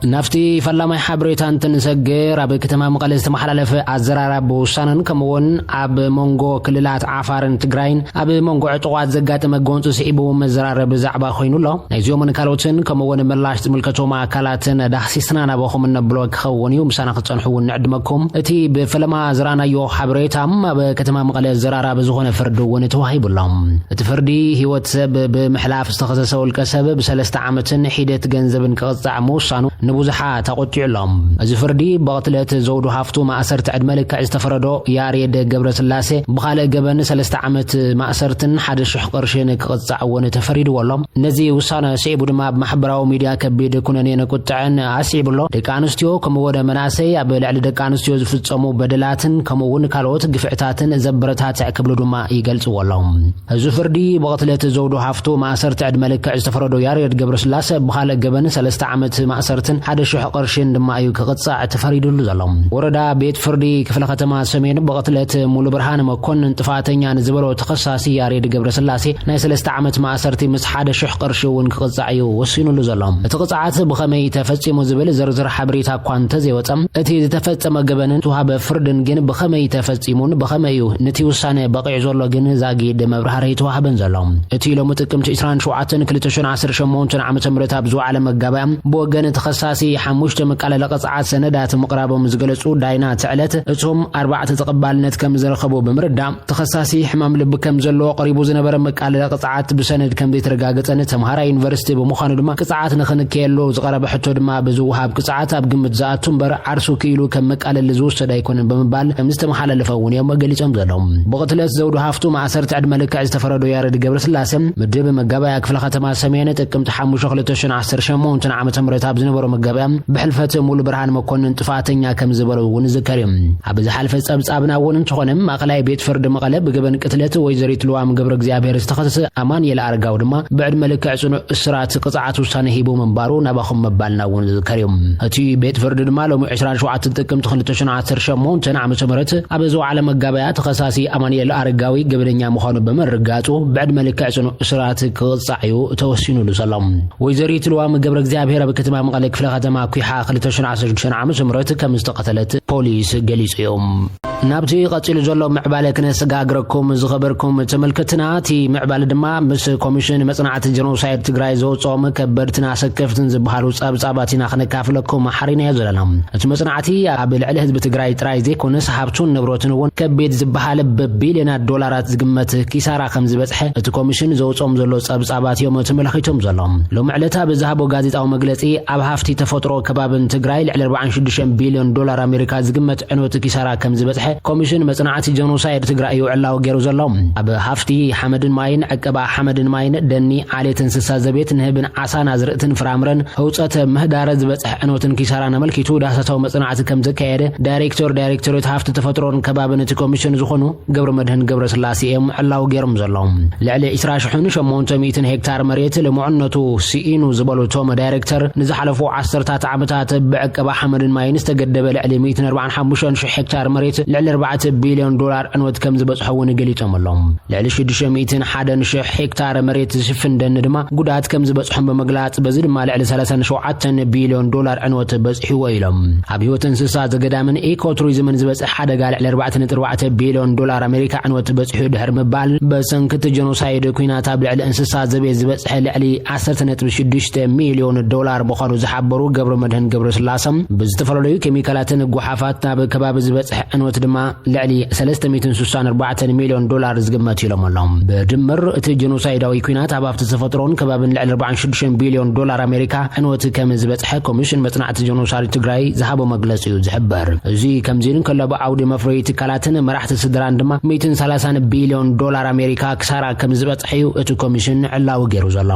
ናብቲ ፈላማይ ሓበሬታ እንትንሰግር፣ ኣብ ከተማ መቐለ ዝተመሓላለፈ ኣዘራራቢ ውሳነን ከምኡውን ኣብ መንጎ ክልላት ዓፋርን ትግራይን ኣብ መንጎ ዕጡቓት ዘጋጠመ ጎንፂ ስዒቡ መዘራረቢ ዛዕባ ኮይኑ ኣሎ። ናይዚኦምን ካልኦትን ከምኡውን ምላሽ ዝምልከቶም ኣካላትን ዳህሲስና ናባኹም እነብሎ ክኸውን እዩ። ምሳና ክትፀንሑ እውን ንዕድመኩም። እቲ ብፈለማ ዝረኣናዮ ሓበሬታ ኣብ ከተማ መቐለ ዘራራቢ ዝኾነ ፍርዲ እውን ተዋሂቡ ኣሎ። እቲ ፍርዲ ህይወት ሰብ ብምሕላፍ ዝተኸሰሰ ውልቀ ሰብ ብሰለስተ ዓመትን ሒደት ገንዘብን ክቕፃዕ ምውሳኑ ንብዙሓት ኣቖጢዑ ኣሎ። እዚ ፍርዲ ብቕትለት ዘውዱ ሃፍቱ ማእሰርቲ ዕድመ ልክዕ ዝተፈረዶ ያሬድ ገብረስላሴ ብኻልእ ገበን ሰለስተ ዓመት ማእሰርትን ሓደ ሽሕ ቅርሽን ክቕፃዕ እውን ተፈሪድዎ ኣሎ። ነዚ ውሳነ ስዒቡ ድማ ኣብ ማሕበራዊ ሚድያ ከቢድ ኩነኔን ቁጥዐን ኣስዒቡ ኣሎ። ደቂ ኣንስትዮ ከምኡ ወደ መናእሰይ ኣብ ልዕሊ ደቂ ኣንስትዮ ዝፍፀሙ በደላትን ከምኡ እውን ካልኦት ግፍዕታትን ዘበረታትዕ ክብሉ ድማ ይገልፅዎ ኣለዉ። እዚ ፍርዲ ብቕትለት ዘውዱ ሃፍቱ ማእሰርቲ ዕድመ ልክዕ ዝተፈረዶ ያሬድ ገብረስላሰ ብኻልእ ገበን ሰለስተ ዓመት ማእሰርትን ሓደ ሽሕ ቅርሽን ድማ እዩ ክቕፃዕ ተፈሪዱሉ ዘሎ። ወረዳ ቤት ፍርዲ ክፍለ ከተማ ሰሜን ብቕትለት ሙሉ ብርሃን መኮንን ጥፋተኛ ንዝበሎ ተኸሳሲ ያሬድ ገብረስላሴ ናይ ሰለስተ ዓመት ማእሰርቲ ምስ ሓደ ሽሕ ቅርሺ እውን ክቕፃዕ እዩ ወሲኑሉ ዘሎ። እቲ ቅፅዓት ብኸመይ ተፈፂሙ ዝብል ዝርዝር ሓበሬታ እኳ እንተዘይወፀ፣ እቲ ዝተፈፀመ ገበንን ዝተዋህበ ፍርድን ግን ብኸመይ ተፈፂሙን ብኸመይ እዩ ነቲ ውሳነ በቒዑ ዘሎ ግን ዛጊድ መብራህርሂ ኣይተዋህበን ዘሎ። እቲ ሎሚ ጥቅምቲ ዕስራን ሸውዓተን ክልተ ሽሕን ዓሰርተ ሸሞንተን ዓመተ ምህረት ኣብ ዝወዓለ መጋባእያ ብወገን ተኸሳሲ ሓሙሽተ መቃለሊ ቅፅዓት ሰነዳት ምቕራቦም ዝገለፁ ዳይና ትዕለት፣ እቶም ኣርባዕተ ተቐባልነት ከም ዝረኸቡ ብምርዳእ፣ ተኸሳሲ ሕማም ልቢ ከም ዘለዎ ቀሪቡ ዝነበረ መቃለሊ ቅፅዓት ብሰነድ ከም ዘይተረጋገፀን ተምሃራይ ዩኒቨርሲቲ ብምዃኑ ድማ ቅፅዓት ንኽንከየሉ ዝቐረበ ሕቶ ድማ ብዝወሃብ ቅፅዓት ኣብ ግምት ዝኣቱ እምበር ዓርሱ ክኢሉ ከም መቃለሊ ዝውሰድ ኣይኮነን ብምባል ከም ዝተመሓላለፈ እውን እዮም ገሊፆም ዘለዉ። ብቕትለት ዘውዱ ሃፍቱ ማእሰርቲ ዕድመ ልክዕ ዝተፈረዶ ያሬድ ገብረስላሴ ምድብ መጋባእያ ክፍለ ከተማ ሰሜን ጥቅምቲ ሓሙሽተ ክልተ ሽሕን ዓሰርተ ሸሞንተን ዓመተ ምህረት ኣብ ዝነበሮ መጋባእያ ብሕልፈት ሙሉ ብርሃን መኮንን ጥፋተኛ ከም ዝበሎ እውን ዝዝከር እዩ። ኣብ ዝሓለፈ ጸብጻብና እውን እንተኾነ፣ ማእከላይ ቤት ፍርዲ መቐለ ብገበን ቅትለት ወይዘሪት ልዋም ገብረ እግዚኣብሔር ዝተኸሰሰ ኣማንኤል ኣረጋዊ ድማ ብዕድመ ልክዕ ጽኑዕ እስራት ቅጽዓት ውሳነ ሂቡ ምንባሩ ናባኹም ምባልና እውን ዝዝከር እዩ። እቲ ቤት ፍርዲ ድማ ሎሚ ዕስራን ሸውዓተን ጥቅምቲ ክልተ ሽሕን ዓሰርተ ሸሞንተን ዓመተ ምህረት ኣብ ዝወዓለ መጋባእያ ተኸሳሲ ኣማንኤል ኣረጋዊ ገበነኛ ምዃኑ ብምርጋጹ ብዕድመ ልክዕ ጽኑዕ እስራት ክቕጻዕ እዩ ተወሲኑሉ ዘሎ። ወይዘሪት ልዋም ገብረ እግዚኣብሔር ኣብ ከተማ መቐለ ክፍለ ከተማ ኲሓ ክልተ ሽሕን ዓሰርተ ሽዱሽተን ዓመተ ምህረት ከም ዝተቐተለት ፖሊስ ገሊጹ እዩ። ናብቲ ቀጺሉ ዘሎ ምዕባለ ክነሰጋግረኩም ዝኸበርኩም ተመልከትና፣ እቲ ምዕባለ ድማ ምስ ኮሚሽን መጽናዕቲ ጀኖሳይድ ትግራይ ዘውጽኦም ከበድትን ኣሰከፍትን ዝበሃሉ ጸብጻባት ኢና ክነካፍለኩም ሓሪናዮ ዘለና። እቲ መጽናዕቲ ኣብ ልዕሊ ህዝቢ ትግራይ ጥራይ ዘይኮነስ ሃብቱን ንብረቱን እውን ከቢድ ዝበሃል ብቢልዮናት ዶላራት ዝግመት ኪሳራ ከም ዝበጽሐ እቲ ኮሚሽን ዘውጽኦም ዘሎ ጸብጻባት እዮም ተመልኪቶም ዘሎ። ሎሚ ዕለት ኣብ ዝሃቦ ጋዜጣዊ መግለጺ ኣብ ሃፍቲ ተፈጥሮ ከባብን ትግራይ ልዕሊ ኣርባዓን ሽዱሽተን ቢልዮን ዶላር ኣሜሪካ ዝግመት ዕንወት ኪሳራ ከም ዝበጽሐ ኮሚሽን መጽናዕቲ ጀኖሳይድ ትግራይ እዩ ዕላዊ ገይሩ ዘሎ። ኣብ ሃፍቲ ሓመድን ማይን፣ ዕቀባ ሓመድን ማይን፣ ደኒ፣ ዓሌት እንስሳ ዘቤት፣ ንህብን ዓሳን ኣዝርእትን ፍራምረን፣ ህውጸት ምህዳረ ዝበጽሐ ዕንወትን ኪሳራን ኣመልኪቱ ዳህሳሳዊ መጽናዕቲ ከም ዘካየደ ዳይሬክተር ዳይሬክቶሬት ሃፍቲ ተፈጥሮን ከባብን እቲ ኮሚሽን ዝኾኑ ገብረ መድህን ገብረ ስላሴ እዮም ዕላዊ ገይሮም ዘለዉ። ልዕሊ ዕስራ ሽሕን ሸሞንተ ሚእትን ሄክታር መሬት ልሙዕነቱ ስኢኑ ዝበሉ እቶም ዳይሬክተር፣ ንዝሓለፉ ዓሰርታት ዓመታት ብዕቀባ ሓመድን ማይን ዝተገደበ ልዕሊ ሚእትን ኣርባዓን ሓሙሽተን ሽሕ ሄክታር መሬት ልዕሊ ኣርባዕተ ቢልዮን ዶላር ዕንወት ከም ዝበጽሖ እውን ገሊጾም ኣለዉ። ልዕሊ ሽዱሽተ ሚእትን ሓደን ሽሕ ሄክታር መሬት ዝሽፍን ደን ድማ ጉድኣት ከም ዝበጽሖም ብምግላጽ፣ በዚ ድማ ልዕሊ ሰላሳን ሸውዓተን ቢልዮን ዶላር ዕንወት በጺሕዎ ኢሎም። ኣብ ህይወት እንስሳ ዘገዳምን ኢኮ ቱሪዝምን ዝበጽሕ ሓደጋ ልዕሊ ኣርባዕተ ነጥቢ ኣርባዕተ ቢልዮን ዶላር ኣሜሪካ ዕንወት በጺሑ ድሕሪ ምባል፣ ብሰንኪ እቲ ጀኖሳይድ ኲናት ኣብ ልዕሊ እንስሳ ዘቤት ዝበጽሐ ልዕሊ ዓሰርተ ነጥቢ ሽዱሽተ ሚልዮን ዶላር ምዃኑ ዝሓበሩ ገብረ መድህን ገብረስላሰ፣ ብዝተፈላለዩ ኬሚካላትን ጓሓፋት ናብ ከባቢ ዝበጽሐ ዕንወት ድማ ልዕሊ ሰለስተ ሚእትን ስሳን ኣርባዕተን ሚልዮን ዶላር ዝግመት ኢሎም ኣለዉ። ብድምር እቲ ጀኖሳይዳዊ ኲናት ኣብ ሃፍቲ ተፈጥሮን ከባብን ልዕሊ ኣርባዓን ሽዱሽተን ቢልዮን ዶላር ኣሜሪካ ዕንወት ከም ዝበጽሐ ኮሚሽን መጽናዕቲ ጀኖሳይድ ትግራይ ዝሃቦ መግለጺ እዩ ዝሕበር። እዚ ከምዚ ኢሉ እንከሎ፣ ኣብ ዓውዲ መፍረዪ ትካላትን መራሕቲ ስድራን ድማ ሚእትን ሰላሳን ቢልዮን ዶላር ኣሜሪካ ክሳራ ከም ዝበጽሐ እዩ እቲ ኮሚሽን ዕላዊ ገይሩ ዘሎ።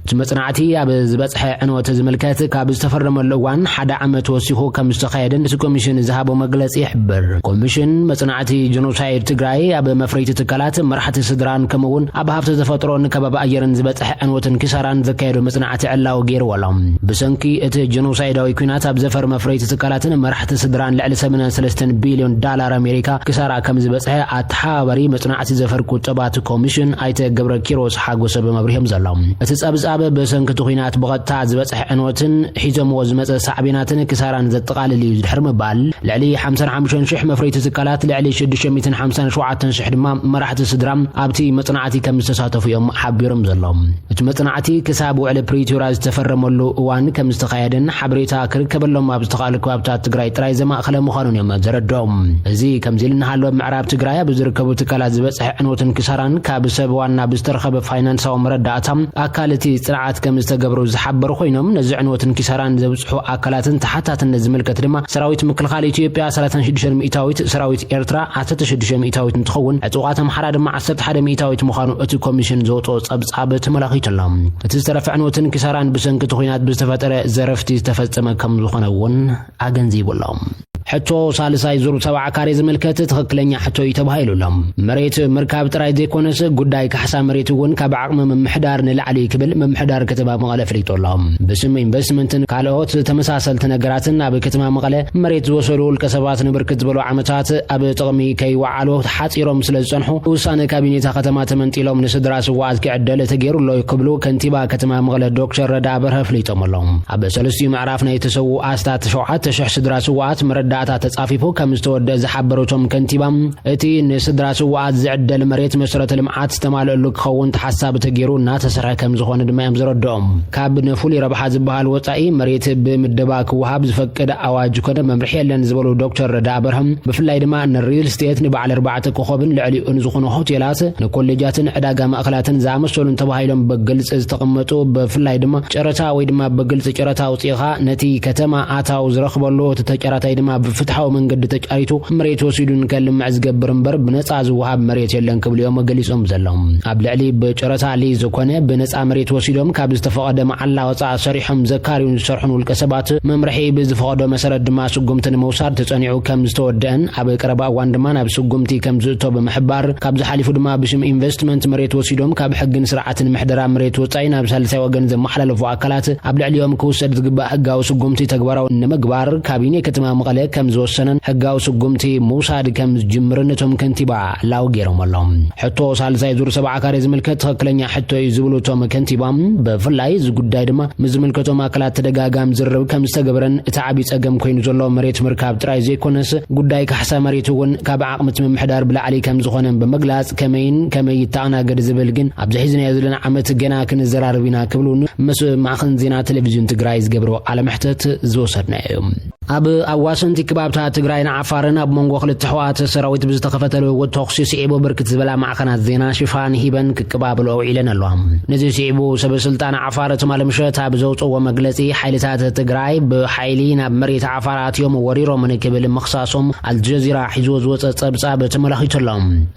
እቲ መጽናዕቲ ኣብ ዝበጽሐ ዕንወት ዝምልከት ካብ ዝተፈረመሉ እዋን ሓደ ዓመት ወሲኹ ከም ዝተኻየደን እቲ ኮሚሽን ዝሃቦ መግለጺ ይሕብር። ኮሚሽን መጽናዕቲ ጀኖሳይድ ትግራይ ኣብ መፍረይቲ ትካላት፣ መራሕቲ ስድራን ከምኡውን ኣብ ሃብቲ ተፈጥሮን ከባቢ ኣየርን ዝበጽሐ ዕንወትን ኪሳራን ዘካየዶ መጽናዕቲ ዕላዊ ገይርዎ ኣሎ። ብሰንኪ እቲ ጀኖሳይዳዊ ኲናት ኣብ ዘፈር መፍረይቲ ትካላትን መራሕቲ ስድራን ልዕሊ ሰብዓን ሰለስተን ቢልዮን ዳላር ኣሜሪካ ኪሳራ ከም ዝበጽሐ ኣተሓባባሪ መጽናዕቲ ዘፈር ቁጠባት ኮሚሽን ኣይተ ገብረ ኪሮስ ሓጎሰ ብመብርሂም ዘሎ። እቲ ጸብጻብ ብሰንኪ እቲ ኲናት ብቐጥታ ዝበጽሐ ዕንወትን ሒዞምዎ ዝመጸ ሳዕቤናትን ኪሳራን ዘጠቓልል እዩ ድሕሪ ምባል፣ ልዕሊ ሓምሳን ሓሙሽተን ሽሕ መፍረይቲ ትካላት፣ ልዕሊ ሽዱሽተ ሚእትን ሓምሳን ሸውዓተን ሽሕ ድማ መራሕቲ ስድራ ኣብቲ መጽናዕቲ ከም ዝተሳተፉ እዮም ሓቢሮም ዘለዉ። እቲ መጽናዕቲ ክሳብ ውዕሊ ፕሪቶርያ ዝተፈረመሉ እዋን ከም ዝተኻየደን ሓበሬታ ክርከበሎም ኣብ ዝተኻእሉ ከባብታት ትግራይ ጥራይ ዘማእኸለ ምዃኑን እዮም ዘረድኦም። እዚ ከምዚ ኢሉ እናሃለወ፣ ኣብ ምዕራብ ትግራይ ኣብ ዝርከቡ ትካላት ዝበጽሐ ዕንወትን ክሳራን ካብ ሰብ ዋና ብዝተረኸበ ፋይናንሳዊ መረዳእታ ኣካል እቲ ጽንዓት ከም ዝተገብሩ ዝሓበሩ ኮይኖም፣ ነዚ ዕንወትን ኪሳራን ዘብጽሑ ኣካላትን ተሓታትነት ዝምልከት ድማ ሰራዊት ምክልኻል ኢትዮጵያ ሰላሳን ሽዱሽተን ሚእታዊት፣ ሰራዊት ኤርትራ ዓሰርተ ሽዱሽተ ሚእታዊት እንትኸውን፣ ዕጡቓት ኣምሓራ ድማ ዓሰርተ ሓደ ሚእታዊት ምዃኑ እቲ ኮሚሽን ዘውፅኦ ጸብጻብ ተመላኺቱ ኣሎ። እቲ ዝተረፈ ዕንወትን ኪሳራን ብሰንኪ እቲ ኲናት ብዝተፈጠረ ዘረፍቲ ዝተፈጸመ ከም ዝኾነ እውን ኣገንዚቡ ኣሎ። ሕቶ ሳልሳይ ዙር ሰብዓ ካሬ ዝምልከት ትኽክለኛ ሕቶ እዩ ተባሂሉ ኣሎ። መሬት ምርካብ ጥራይ ዘይኮነስ፣ ጉዳይ ካሕሳ መሬት እውን ካብ ዓቕሚ ምምሕዳር ንላዕሊ እዩ ክብል ምምሕዳር ከተማ መቐለ ኣፍሊጡ ኣሎ። ብስም ኢንቨስትመንትን ካልኦት ተመሳሰልቲ ነገራትን ኣብ ከተማ መቐለ መሬት ዝወሰዱ ውልቀ ሰባት ንብርክት ዝበሉ ዓመታት ኣብ ጥቕሚ ከይወዓሉ ተሓፂሮም ስለ ዝፀንሑ፣ ብውሳነ ካቢኔታ ከተማ ተመንጢሎም ንስድራ ስዋኣት ክዕደል ተገይሩ ኣሎ ክብሉ ከንቲባ ከተማ መቐለ ዶክተር ረዳ በርሀ ኣፍሊጦም ኣለዉ። ኣብ ሰለስቲኡ ምዕራፍ ናይ ተሰዉ ኣስታት ሸውዓተ ሽሕ ስድራ ስዋኣት መረዳእታ ተጻፊፉ ከም ዝተወደአ ዝሓበሩ እቶም ከንቲባ፣ እቲ ንስድራ ስዋኣት ዝዕደል መሬት መሰረተ ልምዓት ዝተማልአሉ ክኸውን ተሓሳቢ ተገይሩ እናተሰርሐ ከም ዝኾነ ድማ እዮም ዘረድኦም። ካብ ንፍሉይ ረብሓ ዝበሃል ወጻኢ መሬት ብምደባ ክወሃብ ዝፈቅድ ኣዋጅ ኮነ መምርሒ የለን ዝበሉ ዶክተር ረዳ ኣበርሃም፣ ብፍላይ ድማ ንሪል ስቴት፣ ንበዓል ኣርባዕተ ኮኸብን ልዕሊኡን ዝኾኑ ሆቴላት፣ ንኮሌጃትን ዕዳጋ ማእከላትን ዝኣመሰሉን ተባሂሎም ብግልፂ ዝተቐመጡ፣ ብፍላይ ድማ ጨረታ ወይ ድማ ብግልፂ ጨረታ ኣውፂእኻ ነቲ ከተማ ኣታው ዝረኽበሉ፣ እቲ ተጫራታይ ድማ ብፍትሓዊ መንገዲ ተጫሪቱ መሬት ወሲዱ ንከልምዕ ዝገብር እምበር ብነፃ ዝወሃብ መሬት የለን ክብሉ እዮም ገሊፆም ዘለዉ። ኣብ ልዕሊ ብጨረታ ሊዝ ዝኾነ ብነፃ መሬት ወሲዶም ካብ ዝተፈቐደ መዓላ ወፃእ ሰሪሖም ዘካርዩን ዝሰርሑን ውልቀ ሰባት መምርሒ ብዝፈቐዶ መሰረት ድማ ስጉምቲ ንምውሳድ ተፀኒዑ ከም ዝተወደአን ኣብ ቀረባ እዋን ድማ ናብ ስጉምቲ ከም ዝእቶ ብምሕባር፣ ካብዚ ሓሊፉ ድማ ብሽም ኢንቨስትመንት መሬት ወሲዶም ካብ ሕግን ስርዓትን ምሕደራ መሬት ወፃኢ ናብ ሳልሳይ ወገን ዘመሓላለፉ ኣካላት ኣብ ልዕሊኦም ክውሰድ ዝግባእ ሕጋዊ ስጉምቲ ተግባራዊ ንምግባር ካቢኔ ከተማ መቐለ ከም ዝወሰነን ሕጋዊ ስጉምቲ ምውሳድ ከም ዝጅምርን እቶም ከንቲባ ዕላዊ ገይሮም ኣለዉ። ሕቶ ሳልሳይ ዙር ሰብዓ ካሬ ዝምልከት ትኽክለኛ ሕቶ እዩ ዝብሉ እቶም ከንቲባ፣ ብፍላይ እዚ ጉዳይ ድማ ምስ ዝምልከቶም ኣካላት ተደጋጋሚ ዝርርብ ከም ዝተገበረን እቲ ዓብዪ ጸገም ኮይኑ ዘሎ መሬት ምርካብ ጥራይ ዘይኮነስ ጉዳይ ካሕሳ መሬት እውን ካብ ዓቕሚ እቲ ምምሕዳር ብላዕሊ ከም ዝኾነ ብምግላጽ ከመይን ከመይ ይተኣናገድ ዝብል ግን ኣብዚ ሒዝናዮ ዘለና ዓመት ገና ክንዘራረብ ኢና ክብሉ ምስ ማዕኸን ዜና ቴሌቪዝን ትግራይ ዝገብሮ ቃለ መሕተት ዝወሰድናዮ እዩ። ኣብ ኣዋሰንቲ ከባብታት ትግራይን ዓፋርን ኣብ መንጎ ክልተ ኣሕዋት ሰራዊት ብዝተኸፈተ ልውውጥ ተኹሲ ስዒቡ ብርክት ዝበላ ማዕኸናት ዜና ሽፋን ሂበን ክቀባበሎ ውዒለን ኣለዋ። ነዚ ስዒቡ ሰበ ስልጣን ዓፋር ትማሊ ምሸት ኣብ ዘውፅዎ መግለፂ ሓይልታት ትግራይ ብሓይሊ ናብ መሬት ዓፋር ኣትዮም ወሪሮም ንክብል ምኽሳሶም ኣልጀዚራ ሒዝዎ ዝወፀ ፀብፃብ ተመላኺቱ ኣሎ።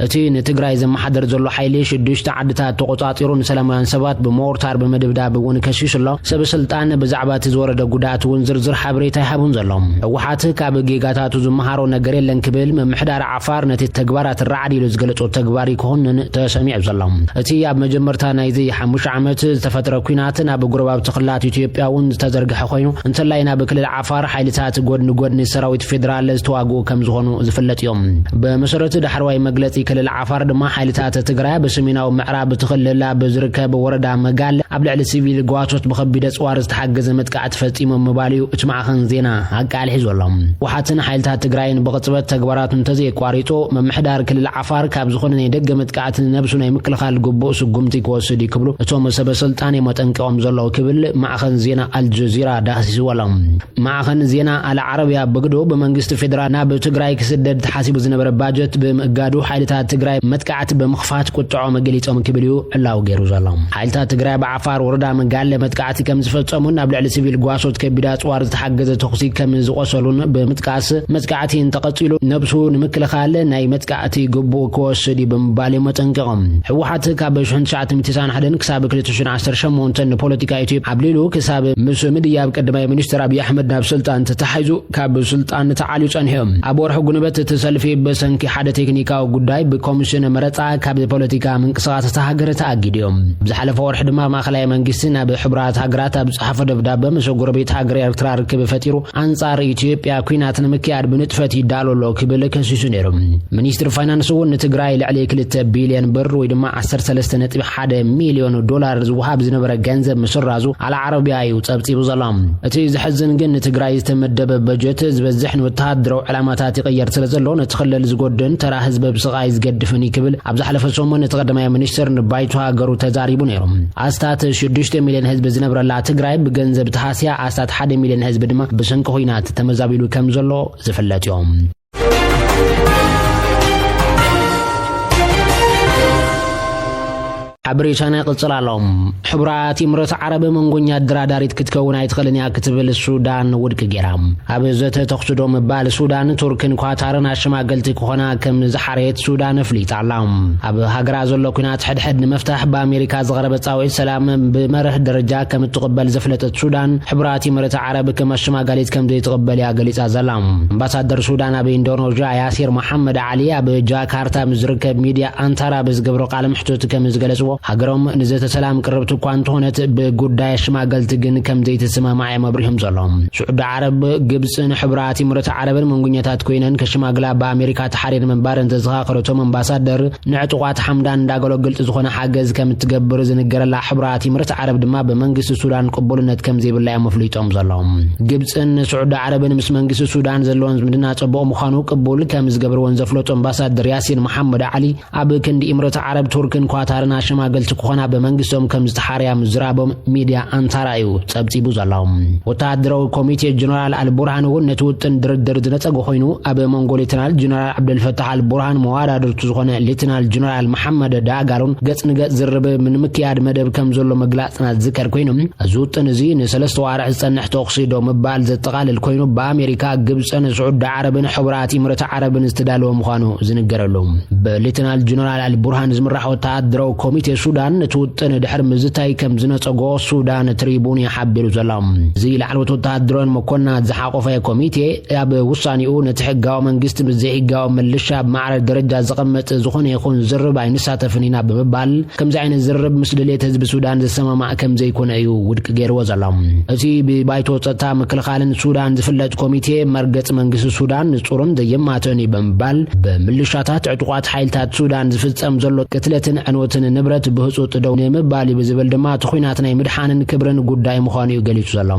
እቲ ንትግራይ ዘመሓደር ዘሎ ሓይሊ ሽዱሽተ ዓድታት ተቆፃፂሩ ንሰላማውያን ሰባት ብሞርታር ብምድብዳብ እውን ከሲሱ ኣሎ። ሰበ ስልጣን ብዛዕባ እቲ ዝወረደ ጉድኣት እውን ዝርዝር ሓበሬታ ኣይሃቡን ዘሎ። ህወሓት ካብ ጌጋታቱ ዝመሃሮ ነገር የለን ክብል ምምሕዳር ዓፋር ነቲ ተግባራት ራዕዲ ኢሉ ዝገለጾ ተግባር ይኮንን ተሰሚዑ ዘሎ። እቲ ኣብ መጀመርታ ናይዚ ሓሙሽተ ዓመት ዝተፈጥረ ኲናት ናብ ጎረባብቲ ክልላት ኢትዮጵያ እውን ዝተዘርግሐ ኮይኑ፣ እንተላይ ናብ ክልል ዓፋር ሓይልታት ጎድኒ ጎድኒ ሰራዊት ፌዴራል ዝተዋግኡ ከም ዝኾኑ ዝፍለጥ እዮም። ብመሰረት ዳሕረዋይ መግለጺ ክልል ዓፋር ድማ ሓይልታት ትግራይ ኣብ ሰሜናዊ ምዕራብ እቲ ክልል ኣብ ዝርከብ ወረዳ መጋል ኣብ ልዕሊ ሲቪል ጓሶት ብኸቢድ ኣጽዋር ዝተሓገዘ መጥቃዕቲ ፈጺሞም ምባል እዩ እቲ ማዕኸን ዜና ኣቃልሒ ዘሎ። ህወሓትን ሓይልታት ትግራይን ብቕጽበት ተግባራቱ እንተዘየቋሪጹ፣ ምምሕዳር ክልል ዓፋር ካብ ዝኾነ ናይ ደገ መጥቃዕቲ ንነብሱ ናይ ምክልኻል ግቡእ ስጉምቲ ክወስድ እዩ ክብሉ እቶም ሰበ ስልጣን እዮም ኣጠንቂቖም ዘለዉ ክብል ማዕኸን ዜና ኣልጀዚራ ዳህሲስዎ ኣሎ። ማዕኸን ዜና ኣል ዓረብያ ብግዱ ብመንግስቲ ፌዴራል ናብ ትግራይ ክስደድ ተሓሲቡ ዝነበረ ባጀት ብምእጋዱ ሓይልታት ትግራይ መጥቃዕቲ ብምኽፋት ቁጥዖ መገሊጾም ክብል እዩ ዕላዊ ገይሩ ዘሎ። ሓይልታት ትግራይ ብዓፋር ወረዳ መጋለ መጥቃዕቲ ከም ዝፈጸሙን ኣብ ልዕሊ ሲቪል ጓሶት ከቢድ ኣጽዋር ዝተሓገዘ ተኹሲ ከም ዝቖሰሉን ብምጥቃስ፣ መጥቃዕቲ እንተቐጺሉ ነብሱ ንምክልኻል ናይ መጥቃዕቲ ግቡእ ክወስድ እዩ ብምባል እዮም ኣጠንቂቖም። ህወሓት ካብ ሽሕን ትሽዓተ ሚእትን ተስዓን ሓደን ክሳብ ክልተ ሽሕን ዓሰርተ ሸሞንተን ንፖለቲካ ኢትዮጵያ ዓብሊሉ ክሳብ ምስ ምድያብ ቀዳማይ ሚኒስትር ኣብይ ኣሕመድ ናብ ስልጣን ተታሒዙ ካብ ስልጣን ተዓልዩ ጸኒሑ። ኣብ ወርሒ ጉንበት እቲ ሰልፊ ብሰንኪ ሓደ ቴክኒካዊ ጉዳይ ብኮሚሽን መረጻ ካብ ፖለቲካ ምንቅስቓስ እታ ሃገር ተኣጊዱ እዩ። ኣብ ዝሓለፈ ወርሒ ድማ ማእከላይ መንግስቲ ናብ ሕቡራት ሃገራት ኣብ ዝጸሓፎ ደብዳበ ምስ ጎረቤት ሃገር ኤርትራ ርክብ ፈጢሩ ኣንጻር ኢትዮጵያ ኲናት ንምክያድ ብንጥፈት ይዳሎ ኣሎ ክብል ከሲሱ ነይሩ። ሚኒስትሪ ፋይናንስ እውን ንትግራይ ልዕሊ ክልተ ቢልዮን ብር ወይ ድማ ዓሰርተ ሰለስተ ነጥቢ ሓደ ሚልዮን ዶላር ዝወሃብ ዝነበረ ገንዘብ ምስራዙ ኣልዓረቢያ እዩ ጸብጺቡ ዘሎ። እቲ ዘሕዝን ግን ንትግራይ ዝተመደበ በጀት ዝበዝሕ ንወተሃደራዊ ዕላማታት ይቕየር ስለ ዘሎ ነቲ ክልል ዝጎድን ተራ ህዝቢ ብስቓይ ዝገድፍን እዩ ክብል ኣብ ዝሓለፈ ሰሙን እቲ ቀዳማይ ሚኒስትር ንባይቶ ሃገሩ ተዛሪቡ ነይሩ። ኣስታት ሽዱሽተ ሚልዮን ህዝቢ ዝነብረላ ትግራይ ብገንዘብ ተሃስያ ኣስታት ሓደ ሚልዮን ህዝቢ ድማ ብሰንኪ ኹናት ተመዛቢሉ ከም ዘሎ ዝፍለጥ እዩ። ኣብ ብሪታንያ ይቕጽል ኣሎ። ሕቡራት ኢምረት ዓረብ መንጎኛ ኣደራዳሪት ክትከውን ኣይትኽእልን እያ ክትብል ሱዳን ውድቂ ገይራ። ኣብ ዘተ ተኹሲ ዶ ምባል ሱዳን፣ ቱርክን ኳታርን ኣሸማገልቲ ክኾና ከም ዝሓረየት ሱዳን ኣፍሊጣ ኣላ። ኣብ ሃገራ ዘሎ ኲናት ሕድሕድ ንምፍታሕ ብኣሜሪካ ዝቐረበ ጻውዒት ሰላም ብመርህ ደረጃ ከም እትቕበል ዘፍለጠት ሱዳን፣ ሕቡራት ኢምረት ዓረብ ከም ኣሸማጋሊት ከም ዘይትቕበል እያ ገሊጻ ዘላ። ኣምባሳደር ሱዳን ኣብ ኢንዶኔዥያ ያሲር መሓመድ ዓሊ ኣብ ጃካርታ ምስ ዝርከብ ሚድያ ኣንታራ ብዝገብሮ ቃለ መሕትት ከም ዝገለጽዎ፣ ሃገሮም ንዘተ ሰላም ቅርብቲ እኳ እንተኾነት ብጉዳይ ኣሸማገልቲ ግን ከም ዘይትስማማዕ እዮም ኣብሪሆም ዘሎ። ስዑዲ ዓረብ፣ ግብጽን ሕቡራት ኢምረት ዓረብን መንጎኛታት ኮይነን ከሸማግላ ብኣሜሪካ ተሓርየን ምንባረን ዘዘኻኸረቶም ኣምባሳደር፣ ንዕጡቓት ሓምዳን ዳገሎ ግልጺ ዝኾነ ሓገዝ ከም እትገብር ዝንገረላ ሕቡራት ኢምረት ዓረብ ድማ ብመንግስቲ ሱዳን ቅቡልነት ከም ዘይብላ እዮም ኣፍሊጦም ዘለዉ። ግብጽን ስዑዲ ዓረብን ምስ መንግስቲ ሱዳን ዘለወን ዝምድና ጽቡቕ ምዃኑ ቅቡል ከም ዝገብርወን ዘፍለጡ ኣምባሳደር ያሲን መሓመድ ዓሊ፣ ኣብ ክንዲ ኢምረት ዓረብ፣ ቱርክን ኳታርን ኣሸማገልቲ ክኾና ብመንግስቶም ከም ዝተሓርያ ምዝራቦም ሚድያ ኣንታራ እዩ ጸብጺቡ ዘሎ። ወተሃደራዊ ኮሚቴ ጀነራል ኣልቡርሃን እውን ነቲ ውጥን ድርድር ዝነጸጎ ኮይኑ፣ ኣብ መንጎ ሌተናል ጀነራል ዓብደልፈታሕ ኣልቡርሃን መዋዳድርቱ ዝኾነ ሌተናል ጀነራል መሓመድ ዳጋሎን ገጽ ንገጽ ዝርርብ ንምክያድ መደብ ከም ዘሎ ምግላጽና ዝዝከር ኮይኑ፣ እዚ ውጥን እዚ ንሰለስተ ዋርሕ ዝጸንሕ ተኹሲ ዶ ምባል ዘጠቓልል ኮይኑ፣ ብኣሜሪካ፣ ግብጽን ስዑዲ ዓረብን ሕቡራት ኢምረት ዓረብን ዝተዳለወ ምዃኑ ዝንገረሉ። ብሌተናል ጀነራል ኣልቡርሃን ዝምራሕ ወተሃደራዊ ኮሚቴ ሱዳን ነቲ ውጥን ድሕሪ ምዝታይ ከም ዝነጸጎ ሱዳን ትሪቡን እዩ ሓቢሩ ዘሎ። እዚ ላዕለዎት ወተሃደራውያን መኮንናት ዝሓቆፈ ኮሚቴ ኣብ ውሳኔኡ ነቲ ሕጋዊ መንግስቲ ምስ ዘይሕጋዊ ምልሻ ብማዕረ ደረጃ ዘቐመጥ ዝኾነ ይኹን ዝርርብ ኣይንሳተፍን ኢና ብምባል፣ ከምዚ ዓይነት ዝርርብ ምስ ድሌት ህዝቢ ሱዳን ዝሰማማዕ ከም ዘይኮነ እዩ ውድቂ ገይርዎ ዘሎ። እቲ ብባይቶ ጸጥታ ምክልኻልን ሱዳን ዝፍለጥ ኮሚቴ፣ መርገጽ መንግስቲ ሱዳን ንጹርን ዘየማትእን እዩ ብምባል፣ ብምልሻታት ዕጡቓት ሓይልታት ሱዳን ዝፍጸም ዘሎ ቅትለትን ዕንወትን ንብረት ብህጹጽ ደው ንምባል እዩ ብዝብል ድማ እቲ ኹናት ናይ ምድሓንን ክብርን ጉዳይ ምዃኑ እዩ ገሊጹ ዘሎ።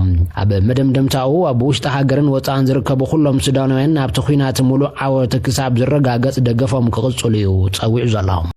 ኣብ መደምደምታኡ፣ ኣብ ውሽጢ ሃገርን ወጻእን ዝርከቡ ኩሎም ሱዳናውያን ናብቲ ኹናት ምሉእ ዓወት ክሳብ ዝረጋገጽ ደገፎም ክቕጽሉ እዩ ጸዊዑ ዘሎ።